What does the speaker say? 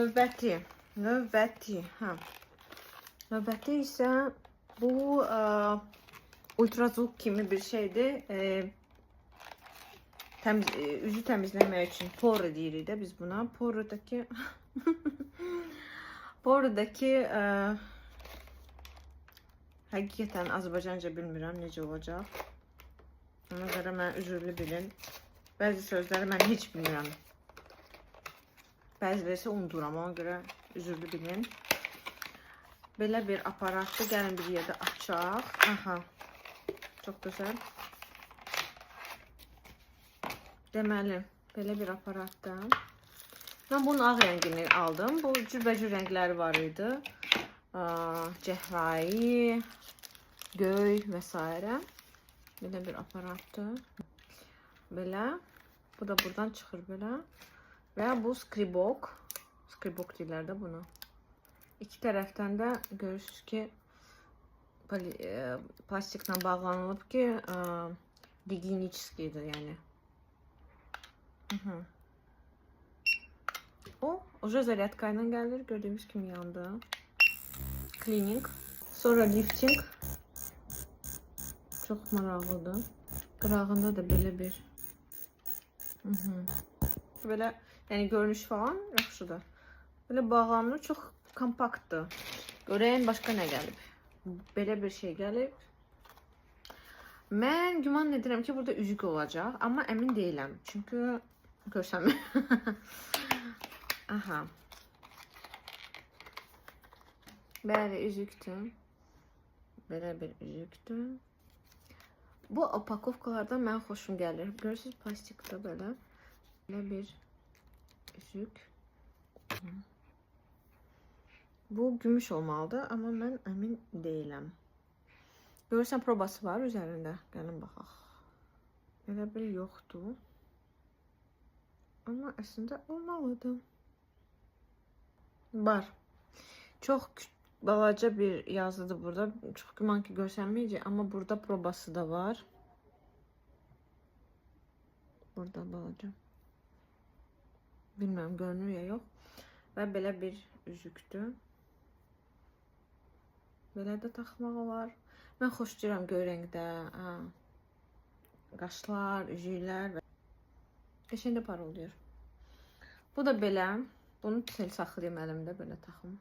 Növbəti. Növbəti. Hə. Növbəti isə bu ultrazvuk kimi bir şeydir. Üzü təmizləmək üçün poro deyirik də biz buna. Porodakı Porodakı həqiqətən Azərbaycanca bilmirəm necə olacaq. Ona görə mən üzürlü bilin. Bəzi sözləri mən heç bilmirəm. Bəziləri isə unuduram. Ona görə üzürlü bilin. Belə bir aparatdır. Gəlin bir yerdə açaq. Aha. Çox gözəl. Deməli, belə bir aparatdır. Mən bunun ağ rəngini aldım. Bu cürbəcür rəngləri var idi. Cəhrayı, göy və s. Belə bir aparatdır. Belə. Bu da buradan çıxır belə. Və bu skribok. Skribok deyirlər də bunu. İki tərəfdən də görürsünüz ki, plastiklə bağlanılıb ki, gigiyeniçkidir yəni. Hı. O, уже зарядка ilə gəlir. Gördüyünüz kimi yandı. Cleaning. Sonra lifting. Çox maraqlıdır. Qırağında da belə bir. Hı. Belə, yəni görünüş falan yaxşıdır. Belə bağlanır, çox kompaktdır. Görəyim başqa nə gəlib. Belə bir şey gəlib. Mən güman edirəm ki, burada üzük olacaq, amma əmin deyiləm. Çünki görsənmir. Aha. Bəli, üzükdür. Belə bir üzükdür. Bu opakovkalardan mən xoşum gəlir. Görürsünüz, plastikdə belə. Belə bir üzük. Bu gümüş olmalıdır, amma mən əmin deyiləm. Görürsən probası var üzərində. Gəlin baxaq. Elə bir yoxdur. Amma əslində olmalıdır. Var. Çox balaca bir yazıdır burada. Çox güman ki görsənməyəcək, amma burada probası da var. Burada balaca. Bilmirəm görünür ya yox. Və belə bir üzükdür. Belə də taxmaq olar. Mən xoşlayıram göy rəngdə. Ha, qaşlar, üzüklər və qəşəng də parıldayır. Bu da belə. Bunu tel saxlayım əlimdə belə taxım.